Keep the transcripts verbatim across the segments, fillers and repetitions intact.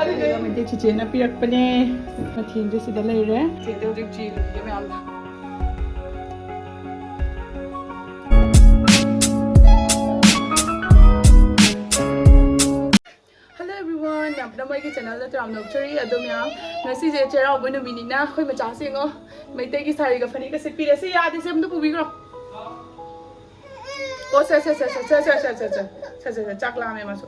ꯑꯗꯨꯒ ꯃꯩꯇꯩ ꯆꯤꯆꯦꯅ ꯄꯤꯔꯛꯄꯅꯦ꯫ ꯃꯊꯦꯜꯁꯦ ꯁꯤꯗ ꯂꯩꯔꯦ꯫ ꯃꯊꯦꯜꯁꯦ ꯍꯧꯖꯤꯛ ꯆꯦꯜꯂꯤꯕ ꯃꯌꯥꯝꯗꯣ꯫ Hello everyone, ꯌꯥꯝ ꯄꯨꯝꯅꯃꯛ ꯑꯩꯒꯤ ꯆꯦꯅꯦꯜꯗ ꯇꯔꯥꯝꯅ ꯑꯣꯛꯆꯔꯤ꯫ ꯑꯗꯣ ꯃꯌꯥꯝ, ꯉꯁꯤꯁꯦ ꯆꯩꯔꯥꯎꯕ ꯅꯨꯃꯤꯠꯅꯤꯅ ꯑꯩꯈꯣꯏ ꯃꯆꯥꯁꯦ ꯌꯦꯡꯉꯣ, ꯃꯩꯇꯩꯒꯤ ꯁꯥꯔꯤꯒ ꯐꯅꯦꯛꯀ ꯁꯦꯠꯄꯤꯔꯦ꯫ ꯁꯤ ꯌꯥꯗꯦ, ꯁꯤ ꯑꯝꯇ ꯄꯨꯕꯤꯈ꯭ꯔꯣ꯫ ꯑꯣ, ꯁꯦ, ꯁꯦ, ꯁꯦ, ꯁꯦ, ꯁꯦ, ꯁꯦ, ꯁꯦ, ꯁꯦ, ꯁꯦ, ꯁꯦ, ꯁꯦ, ꯆꯥꯛ ꯂꯥꯝꯃꯦ ꯃꯥꯁꯨ꯫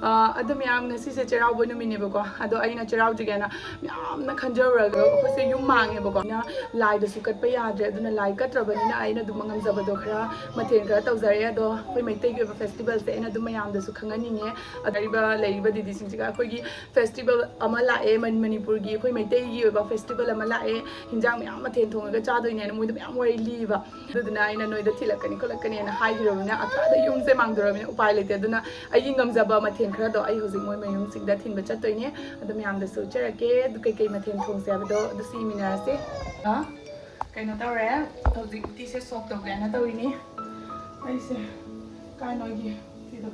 ꯑ, ꯑꯗꯣ ꯃꯌꯥꯝ, ꯉꯁꯤꯁꯦ ꯆꯩꯔꯥꯎꯕ ꯅꯨꯃꯤꯠꯅꯦꯕꯀꯣ꯫ ꯑꯗꯣ ꯑꯩꯅ ꯆꯩꯔꯥꯎꯖꯒꯦꯅ ꯌꯥꯝꯅ ꯈꯟꯖꯔꯨꯔꯒ ꯑꯩꯈꯣꯏꯁꯦ ꯌꯨꯝ ꯃꯥꯡꯉꯦꯕꯀꯣ꯫ ꯑꯩꯅ ꯂꯥꯏꯗꯁꯨ ꯀꯠꯄ ꯌꯥꯗ꯭ꯔꯦ, ꯑꯗꯨꯅ ꯂꯥꯏ ꯀꯠꯇ꯭ꯔꯕꯅꯤꯅ ꯑꯩꯅ ꯑꯗꯨꯝ ꯉꯝꯖꯕꯗꯣ ꯈꯔ ꯃꯊꯦꯜ ꯈꯔ ꯇꯧꯖꯔꯦ꯫ ꯑꯗꯣ ꯑꯩꯈꯣꯏ ꯃꯩꯇꯩꯒꯤ ꯑꯣꯏꯕ ꯐꯦꯁꯇꯤꯚꯦꯜꯁꯦ ꯑꯩꯅ ꯑꯗꯨꯝ ꯃꯌꯥꯝꯗꯁꯨ ꯈꯪꯍꯟꯅꯤꯡꯉꯦ꯫ ꯑꯗ ꯂꯩꯔꯤꯕ, ꯂꯩꯔꯤꯕ ꯗꯤꯗꯤꯁꯤꯡꯁꯤꯒ ꯑꯩꯈꯣꯏꯒꯤ ꯐꯦꯁꯇꯤꯚꯦꯜ ꯑꯃ ꯂꯥꯛꯑꯦ, ꯃꯅꯤ-, ꯃꯅꯤꯄꯨꯔꯒꯤ ꯑꯩꯈꯣꯏ ꯃꯩꯇꯩꯒꯤ ꯑꯣꯏꯕ ꯐꯦꯁꯇꯤꯚꯦꯜ ꯑꯃ ꯂꯥꯛꯑꯦ, ꯍꯤꯟꯖꯥꯡ ꯃꯌꯥꯝ ꯃꯊꯦꯜ ꯊꯣꯡꯉꯒ ꯆꯥꯗꯣꯏꯅꯦꯅ ꯃꯣꯏꯗ ꯃꯌꯥꯝ ꯋꯥꯔꯤ ꯂꯤꯕ꯫ ꯑꯗꯨꯗꯨꯅ ꯑꯩꯅ ꯅꯣꯏꯗ ꯊꯤꯜꯂꯛꯀꯅꯤ ꯈꯣꯠꯂꯛꯀꯅꯤꯅ ꯍꯥꯏꯈꯤꯔꯕꯅꯤꯅ, ꯑꯥꯗ ꯌꯨꯝꯁꯦ ꯃꯥꯡꯗꯣꯔꯕꯅꯤꯅ ꯎꯄꯥꯏ ꯂꯩꯇꯦ꯫ ꯑꯗꯨꯅ ꯑꯩꯒꯤ ꯉꯝꯖꯕ ꯃꯊꯦꯜ ꯈꯔꯗꯣ ꯑꯩ ꯍꯧꯖꯤꯛ ꯃꯣꯏ ꯃꯌꯨꯝꯁꯤꯡꯗ ꯊꯤꯟꯕ ꯆꯠꯇꯣꯏꯅꯦ꯫ ꯑꯗꯨ ꯃꯌꯥꯝꯗꯁꯨ ꯎꯠꯆꯔꯛꯀꯦ꯫ ꯑꯗꯨ ꯀꯩꯀꯩ ꯃꯊꯦꯜ ꯊꯣꯡꯁꯦ ꯍꯥꯏꯕꯗꯣ ꯑꯗꯨꯁꯨ ꯌꯦꯡꯃꯤꯟꯅꯔꯁꯦ꯫ ꯑ, ꯀꯩꯅꯣ ꯇꯧꯔꯦ, ꯍꯧꯖꯤꯛ ꯎꯇꯤꯁꯦ ꯁꯣꯛ ꯇꯧꯒꯦꯅ ꯇꯧꯔꯤꯅꯤ꯫ ꯑꯩꯁꯦ ꯀꯥꯏ ꯅꯣꯏꯒꯤ ꯎꯇꯤꯗꯣ?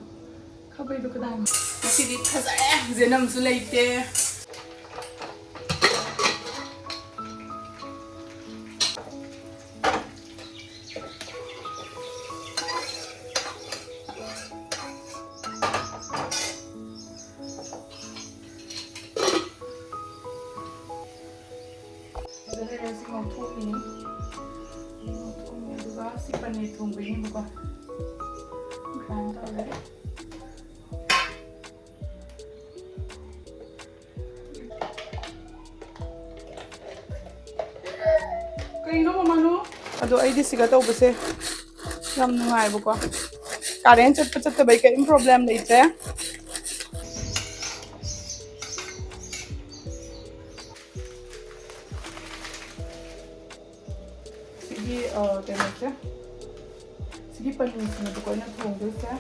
ꯈꯥꯕꯩꯗꯣ ꯀꯗꯥꯏꯅꯣ? ꯉꯁꯤꯗꯤ ꯐꯖꯔꯦ, ꯖꯦꯅꯝꯁꯨ ꯂꯩꯇꯦ꯫ ꯁꯤꯗ ꯂꯩꯔꯦ, ꯁꯤ ꯉꯧꯊꯣꯛꯏꯅꯤ꯫ ꯁꯤ ꯉꯧꯊꯣꯛꯏꯅꯤ, ꯑꯗꯨꯒ ꯁꯤ ꯄꯅꯤꯔ ꯊꯣꯡꯗꯣꯏꯅꯦꯕꯀꯣ꯫ ꯒ꯭ꯔꯥꯏꯟ ꯇꯧꯔꯦ꯫ ꯀꯩꯅꯣ ꯃꯃꯥꯅꯨ? ꯑꯗꯣ ꯑꯩꯗꯤ ꯁꯤꯒ ꯇꯧꯕꯁꯦ ꯌꯥꯝ ꯅꯨꯡꯉꯥꯏꯕꯀꯣ꯫ ꯀꯥꯔꯦꯟ ꯆꯠꯄ ꯆꯠꯇꯕꯩ ꯀꯔꯤꯝ ꯄ꯭ꯔꯣꯕ꯭ꯂꯦꯝ ꯂꯩꯇ꯭ꯔꯦ꯫ ꯁꯤꯒꯤ, ꯑ, ꯀꯩꯅꯣꯁꯦ, ꯁꯤꯒꯤ ꯄꯅꯤꯔꯁꯤꯅꯦꯕꯀꯣ ꯑꯩꯅ ꯊꯣꯡꯗꯣꯏꯁꯦ꯫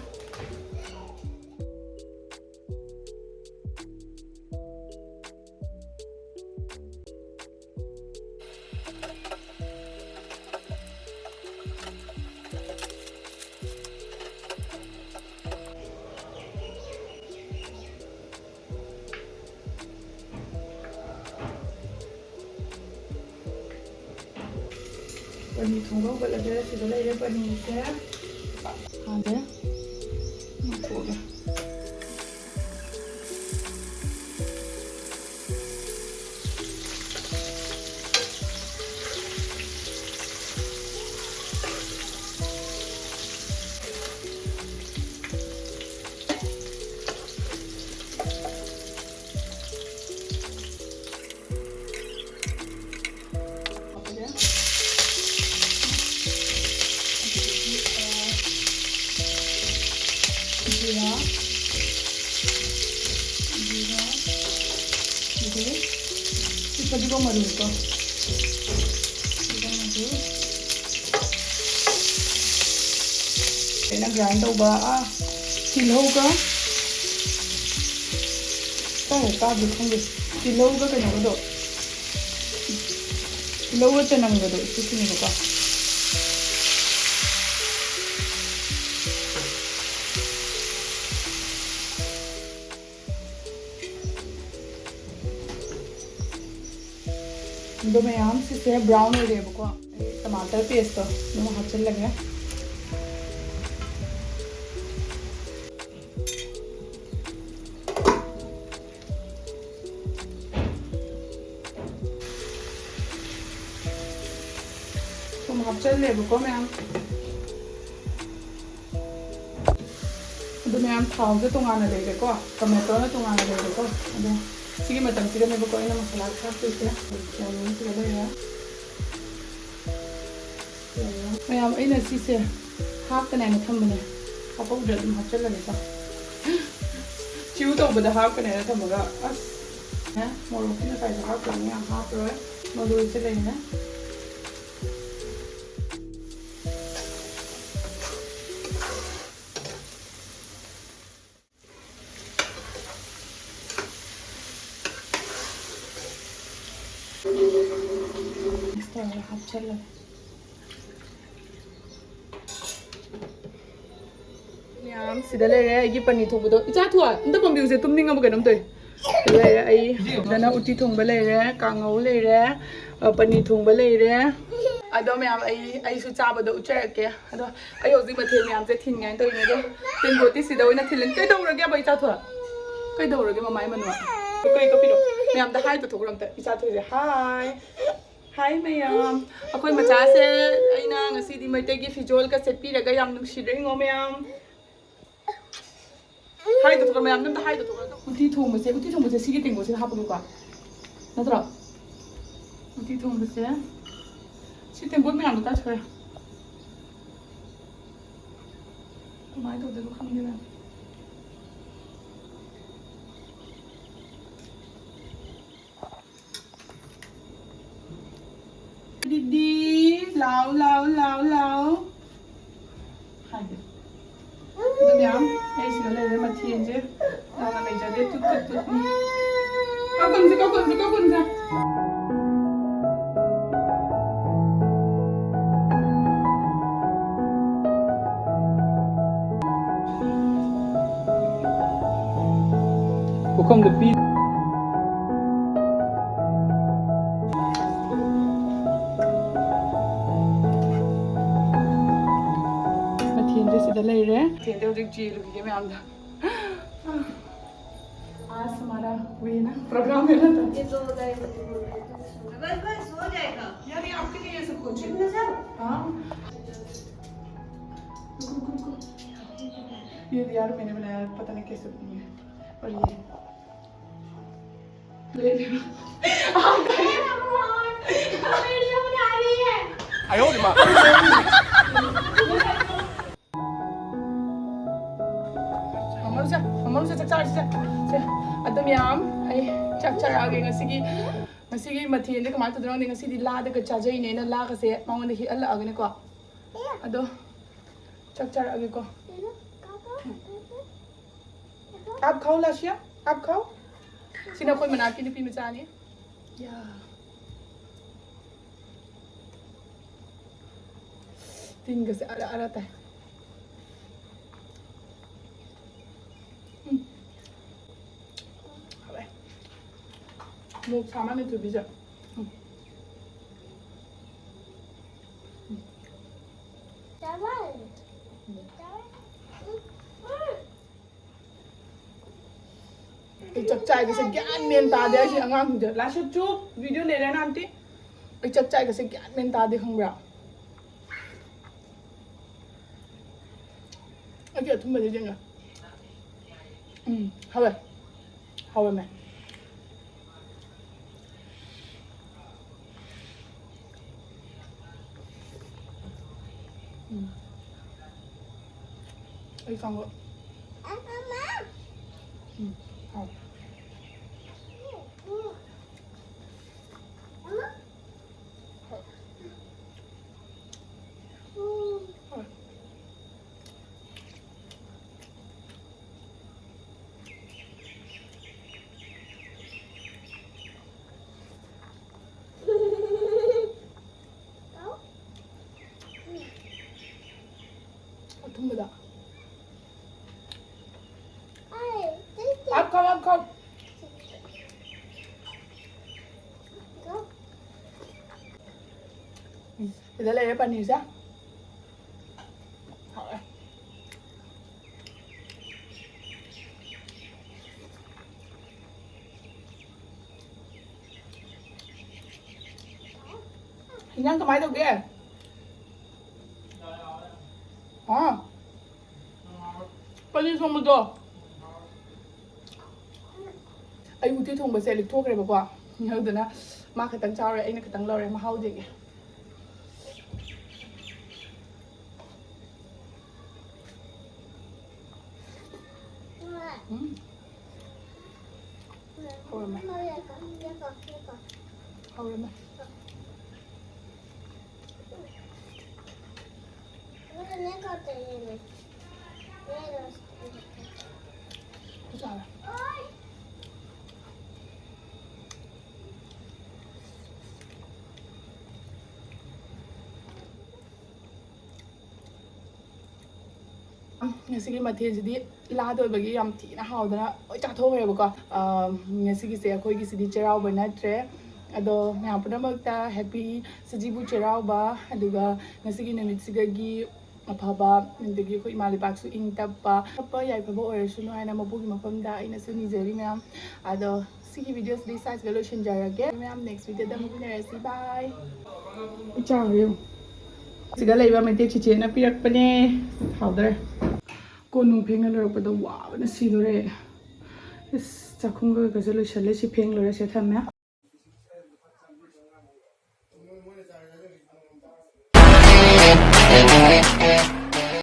ꯄꯅꯤꯔ ꯊꯣꯡꯕ ꯍꯧꯒꯠꯂꯒꯦ꯫ ꯁꯤꯗ ꯂꯩꯔꯦ ꯄꯅꯤꯔꯁꯦ꯫ ꯍꯥꯟꯅ ꯂꯧꯊꯣꯛꯑꯒꯦ꯫ ꯖꯤꯔꯥ, ꯖꯤꯔꯥ, ꯑꯗꯒꯤ ꯁꯤ ꯐꯗꯤꯒꯣꯝ ꯃꯔꯨꯀꯣ꯫ ꯐꯗꯤꯒꯣꯝ ꯃꯔꯨ꯫ ꯑꯩꯅ grind ꯇꯧꯕ, ꯑꯥ, ꯇꯤꯜꯍꯧꯒ, ꯇꯥꯕ꯭ꯔꯥ ꯇꯥꯗ꯭ꯔꯥ ꯈꯪꯗꯦ꯫ ꯇꯤꯜꯍꯧꯒ ꯀꯩꯅꯣꯒꯗꯣ, ꯇꯤꯜꯍꯧꯒ ꯆꯅꯝꯒꯗꯣ ꯁꯤꯁꯤꯅꯦꯕꯀꯣ꯫ ꯑꯗꯣ ꯃꯌꯥꯝ, ꯁꯤꯁꯦ brown ꯑꯣꯏꯔꯦꯕꯀꯣ꯫ ꯑꯩ tomato paste ꯇꯣ ꯑꯗꯨꯝ ꯍꯥꯞꯆꯤꯜꯂꯒꯦ꯫ ꯊꯨꯝ ꯍꯥꯞꯆꯜꯂꯦꯕꯀꯣ ꯃꯌꯥꯝ꯫ ꯑꯗꯨ ꯃꯌꯥꯝ, ꯊꯥꯎꯁꯦ ꯇꯣꯉꯥꯟꯅ ꯂꯩꯔꯦꯀꯣ, tomato ꯅ ꯇꯣꯉꯥꯟꯅ ꯂꯩꯔꯦꯀꯣ꯫ ꯑꯗꯣ ꯁꯤꯒꯤ ꯃꯇꯝꯁꯤꯗꯅꯦꯕꯀꯣ ꯑꯩꯅ ꯃꯁꯥꯂꯥ ꯍꯥꯞꯇꯣꯏꯁꯦ꯫ Onion ꯁꯤꯒ ꯂꯩꯔꯦ꯫ ꯃꯌꯥꯝ, ꯑꯩꯅ ꯁꯤꯁꯦ ꯍꯥꯞꯀꯅꯤ ꯍꯥꯏꯅ ꯊꯝꯕꯅꯦ, ꯍꯥꯞꯍꯧꯗ꯭ꯔꯦ, ꯑꯗꯨꯝ ꯍꯥꯞꯆꯜꯂꯒꯦꯀꯣ꯫ Chew ꯇꯧꯕꯗ ꯍꯥꯞꯀꯅꯤ ꯍꯥꯏꯅ ꯊꯝꯃꯒ, ꯑꯁ, ꯃꯣꯔꯣꯛꯇꯤ ꯉꯁꯥꯏꯁꯨ ꯍꯥꯞꯈ꯭ꯔꯕꯅꯤ, ꯌꯥꯝ ꯍꯥꯞꯄꯔꯣꯏ꯫ ꯃꯔꯣꯏꯁꯦ ꯂꯩꯔꯦ꯫ Mix ꯇꯧꯔꯒ ꯍꯥꯞꯆꯜꯂꯒꯦ꯫ ꯃꯌꯥꯝ, ꯁꯤꯗ ꯂꯩꯔꯦ ꯑꯩꯒꯤ ꯄꯅꯤꯔ ꯊꯣꯡꯕꯗꯣ꯫ ꯏꯆꯥ ꯊꯣꯏ, ꯑꯝꯇ ꯄꯥꯝꯕꯤꯌꯨꯁꯦ, ꯇꯨꯝꯅꯤꯡꯉꯕ ꯀꯩꯅꯣꯝ ꯇꯧꯏ꯫ ꯁꯤꯗ ꯂꯩꯔꯦ ꯑꯩ, ꯁꯤꯗꯅ ꯎꯇꯤ ꯊꯣꯡꯕ ꯂꯩꯔꯦ, ꯀꯥꯡꯉꯧ ꯂꯩꯔꯦ, ꯑ, ꯄꯅꯤꯔ ꯊꯣꯡꯕ ꯂꯩꯔꯦ꯫ ꯑꯗꯣ ꯃꯌꯥꯝ, ꯑꯩ, ꯑꯩꯁꯨ ꯆꯥꯕꯗꯣ ꯎꯠꯆꯔꯛꯀꯦ꯫ ꯑꯗꯣ ꯑꯩ ꯍꯧꯖꯤꯛ ꯃꯊꯦꯜ ꯃꯌꯥꯝꯁꯦ ꯊꯤꯟꯉꯥꯏꯅ ꯇꯧꯔꯤꯅꯦ꯫ ꯑꯗꯣ ꯇꯦꯡꯀꯣꯠꯇꯤ ꯁꯤꯗ ꯑꯣꯏꯅ ꯊꯤꯜꯂꯅꯤ꯫ ꯀꯩꯗꯧꯔꯒꯦꯕ, ꯏꯆꯥꯊꯣꯏ? ꯀꯩꯗꯧꯔꯒꯦ, ꯃꯃꯥꯏ ꯃꯅꯨꯡ? ꯀꯩ ꯀꯞꯄꯤꯅꯣ? ꯃꯌꯥꯝꯗ ꯍꯥꯏꯗꯣ ꯊꯣꯛꯈ꯭ꯔꯣ ꯑꯝꯇ꯫ ꯏꯆꯥꯊꯣꯏꯁꯦ, ꯍꯥꯏ꯫ ꯍꯥꯏ ꯃꯌꯥꯝ꯫ ꯑꯩꯈꯣꯏ ꯃꯆꯥꯁꯦ ꯑꯩꯅ ꯉꯁꯤꯗꯤ ꯃꯩꯇꯩꯒꯤ ꯐꯤꯖꯣꯜꯒ ꯁꯦꯠꯄꯤꯔꯒ ꯌꯥꯝ ꯅꯨꯡꯁꯤꯗ꯭ꯔꯥ ꯌꯦꯡꯉꯣ ꯃꯌꯥꯝ꯫ ꯍꯥꯏꯗꯣ ꯊꯣꯛꯈ꯭ꯔꯣ ꯃꯌꯥꯝꯗ ꯑꯝꯇ ꯍꯥꯏꯗꯣ ꯊꯣꯛꯈ꯭ꯔꯣ꯫ ꯎꯇꯤ ꯊꯣꯡꯕꯁꯦ, ꯎꯇꯤ ꯊꯣꯡꯕꯁꯦ ꯁꯤꯒꯤ ꯇꯦꯡꯀꯣꯠꯁꯤꯗ ꯍꯥꯞꯄꯒꯦꯀꯣ꯫ ꯅꯠꯇ꯭ꯔꯣ? ꯎꯇꯤ ꯊꯣꯡꯕꯁꯦ ꯁꯤ ꯇꯦꯡꯀꯣꯠ ꯃꯌꯥꯝꯗꯣ ꯀꯥꯏ ꯆꯠꯈ꯭ꯔꯦ? ꯀꯃꯥꯏꯅ ꯇꯧꯗꯣꯏꯅꯣ ꯈꯪꯗꯦ ꯃꯌꯥꯝ꯫ ꯑꯗꯨꯗꯤ ꯂꯥꯎ, ꯂꯥꯎ, ꯂꯥꯎ, ꯂꯥꯎ꯫ ꯍꯥꯏꯒꯦ꯫ ꯑꯗꯨ ꯃꯌꯥꯝ, ꯑꯩ ꯁꯤꯗ ꯂꯩꯔꯦ, ꯃꯊꯦꯜꯁꯦ ꯌꯥꯝꯅ ꯂꯩꯖꯗꯦ꯫ ꯇꯨꯠ, ꯇꯨꯠ, ꯇꯨꯠꯅꯤ꯫ ꯀꯛꯀꯨꯝꯁꯦ, ꯀꯛꯀꯨꯝꯁꯦ, ꯀꯛꯀꯨꯝꯁꯦ꯫ ꯄꯨꯈꯝꯗ ꯄꯤ꯫ ꯃꯊꯦꯜꯁꯦ ꯁꯤꯗ ꯂꯩꯔꯦ꯫ ꯃꯊꯦꯜꯁꯦ ꯍꯧꯖꯤꯛ ꯆꯦꯜꯂꯨꯈꯤꯒꯦ ꯃꯌꯥꯝꯗ꯫ आज हमारा वही ना प्रोग्राम है ना, तो ये तो होता है, ये तो होता है, तो सुनो। बस, बस, हो जाएगा। यार, ये आपके लिए ये सब कुछ है। इतना सब? हाँ। रुको, रुको, रुको। ये यार, मैंने बनाया, पता नहीं कैसे बनी है। और ये ले लो। हे भगवान, वीडियो बना रही है। ꯃꯃꯧꯁꯦ, ꯃꯃꯧꯁꯦ, ꯆꯥꯛ ꯆꯥꯔꯁꯦ꯫ ꯁꯦ, ꯑꯗꯣ ꯃꯌꯥꯝ, ꯑꯩ ꯆꯥꯛ ꯆꯥꯔꯛꯑꯒꯦ꯫ ꯉꯁꯤꯒꯤ, ꯉꯁꯤꯒꯤ ꯃꯊꯦꯜꯁꯦ ꯀꯃꯥꯏꯅ ꯇꯧꯗꯣꯏꯅꯣ ꯈꯪꯗꯦ꯫ ꯉꯁꯤꯗꯤ ꯂꯥꯗꯒ ꯆꯥꯖꯩꯅꯦꯅ ꯂꯥꯒꯁꯦ ꯃꯉꯣꯟꯗ ꯍꯦꯛꯍꯜꯂꯛꯑꯒꯅꯦꯀꯣ꯫ ꯑꯗꯣ ꯆꯥꯛ ꯆꯥꯔꯛꯑꯒꯦꯀꯣ꯫ आप खाओ लाशिया, आप खाओ। ꯁꯤꯅ ꯑꯩꯈꯣꯏ ꯃꯅꯥꯛꯀꯤ ꯅꯨꯄꯤ ꯃꯆꯥꯅꯤ꯫ ꯌꯥ꯫ ꯇꯤꯟꯒꯁꯦ ꯑꯔ ꯑꯔ ꯇꯥꯏ꯫ ꯎꯝ꯫ ꯍꯥꯎꯋꯦ꯫ ꯃꯣꯔꯣꯛ ꯁꯥꯃꯟꯅ ꯊꯣꯏꯕꯤꯁꯦ꯫ ꯎꯝ꯫ ꯑꯩ ꯆꯥꯛ ꯆꯥꯏꯒꯁꯦ ꯒ꯭ꯌꯥꯟ ꯃꯦꯟ ꯇꯥꯗꯦ ꯑꯩꯁꯦ ꯑꯉꯥꯡꯁꯤꯡꯁꯦ꯫ ꯂꯥꯁꯨ ꯆꯨꯞ, ꯚꯤꯗꯤꯑꯣ ꯂꯩꯔꯦ ꯅꯥꯟꯇꯤ꯫ ꯑꯩ ꯆꯥꯛ ꯆꯥꯏꯒꯁꯦ ꯒ꯭ꯌꯥꯟ ꯃꯦꯟ ꯇꯥꯗꯦ ꯈꯪꯕ꯭ꯔꯥ? ꯑꯩꯒꯤ ꯑꯊꯨꯝꯕꯁꯦ ꯌꯦꯡꯉ꯫ ꯎꯝ, ꯍꯥꯎꯋꯦ꯫ ꯍꯥꯎꯔꯝꯃꯦ꯫ ꯎꯝ꯫ ꯑꯩ ꯀꯥꯡꯉꯧ꯫ ꯎꯝ, ꯍꯥꯎ꯫ ꯍꯣꯏ꯫ ꯑꯊꯨꯝꯕꯗ꯫ ꯑꯞ ꯈꯥꯎ, ꯑꯞ ꯈꯥꯎ꯫ ꯎꯝ, ꯁꯤꯗ ꯂꯩꯔꯦ ꯄꯅꯤꯔꯁꯦ꯫ ꯍꯥꯎꯔꯦ꯫ ꯏꯟꯖꯥꯡ ꯀꯃꯥꯏ ꯇꯧꯒꯦ? ꯍꯥ? ꯄꯅꯤꯔ ꯊꯣꯡꯕꯗꯣ꯫ ꯑꯩ ꯎꯇꯤ ꯊꯣꯡꯕꯁꯦ ꯂꯤꯛꯊꯣꯛꯈ꯭ꯔꯦꯕꯀꯣ꯫ ꯑꯗꯨꯗꯨꯅ ꯃꯥ ꯈꯤꯇꯪ ꯆꯥꯎꯔꯦ, ꯑꯩꯅ ꯈꯤꯇꯪ ꯂꯧꯔꯦ꯫ ꯃꯍꯥꯎ ꯌꯦꯡꯒꯦ꯫ ꯎꯝ꯫ ꯍꯧꯔꯝꯃꯦ꯫ ꯍꯧꯔꯝꯃꯦ꯫ ꯆꯥꯔꯦ꯫ ꯉꯁꯤꯒꯤ ꯃꯊꯦꯜꯁꯤꯗꯤ ꯂꯥꯗ ꯑꯣꯏꯕꯒꯤ ꯌꯥꯝ ꯊꯤꯅ ꯍꯥꯎꯗꯅ ꯂꯣꯏ ꯆꯥꯊꯣꯛꯈ꯭ꯔꯦꯕꯀꯣ꯫ ꯑ, ꯉꯁꯤꯒꯤꯁꯦ ꯑꯩꯈꯣꯏꯒꯤꯁꯤꯗꯤ ꯆꯩꯔꯥꯎꯕ ꯅꯠꯇ꯭ꯔꯦ꯫ ꯑꯗꯣ ꯃꯌꯥꯝ ꯄꯨꯝꯅꯃꯛꯇ ꯍꯦꯄꯤ ꯁꯖꯤꯕꯨ ꯆꯩꯔꯥꯎꯕ, ꯑꯗꯨꯒ ꯉꯁꯤꯒꯤ ꯅꯨꯃꯤꯠꯁꯤꯗꯒꯤ ꯑꯐꯕ, ꯑꯗꯒꯤ ꯑꯩꯈꯣꯏ ꯏꯃꯥ ꯂꯩꯕꯥꯛꯁꯨ ꯏꯪ ꯇꯞꯄ, ꯇꯞꯄ ꯌꯥꯏꯐꯕ ꯑꯣꯏꯔꯁꯅꯨ ꯍꯥꯏꯅ ꯃꯄꯨꯒꯤ ꯃꯐꯝꯗ ꯑꯩꯅꯁꯨ ꯅꯤꯖꯔꯤ ꯃꯌꯥꯝ꯫ ꯑꯗꯣ ꯁꯤꯒꯤ videoꯁꯤꯗꯤ ꯁ꯭ꯋꯥꯏꯁꯤꯗ ꯂꯣꯏꯁꯤꯟꯖꯔꯒꯦ꯫ ꯃꯌꯥꯝ next videoꯗ ꯑꯃꯨꯛ ꯎꯅꯔꯁꯤ꯫ Bye꯫ ꯆꯥꯈ꯭ꯔꯦ꯫ ꯁꯤꯗ ꯂꯩꯕ ꯃꯩꯇꯩ ꯆꯤꯆꯦꯅ ꯄꯤꯔꯛꯄꯅꯦ꯫ ꯍꯥꯎꯗ꯭ꯔꯦ꯫ ꯀꯣꯟ ꯅꯨꯡ ꯐꯦꯡꯉ ꯂꯣꯏꯔꯛꯄꯗ ꯋꯥꯕꯅ ꯁꯤꯗꯣꯔꯦ꯫ ꯏꯁ, ꯆꯥꯛꯈꯨꯝꯒ ꯀꯩꯀꯥꯁꯦ ꯂꯣꯏꯁꯜꯂꯦ꯫ ꯁꯤ ꯐꯦꯡ ꯂꯣꯏꯔꯦ, ꯁꯤꯗ ꯊꯝꯃꯦ꯫